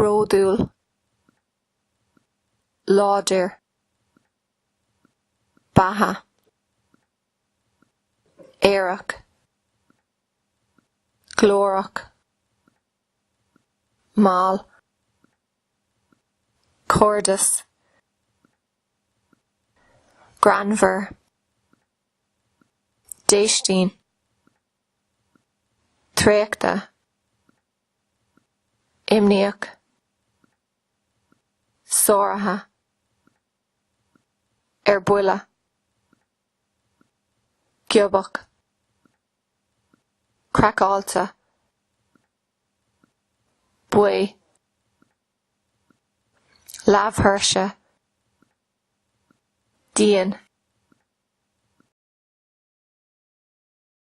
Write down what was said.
Bródúil, láidir, beatha, aerach, glórach, mall, cairdeas, greannmhar, déistin, traochta, imníoch, sáraithe, ar buile, giobach, craiceáilte, baoth, leath-thuirse, dian.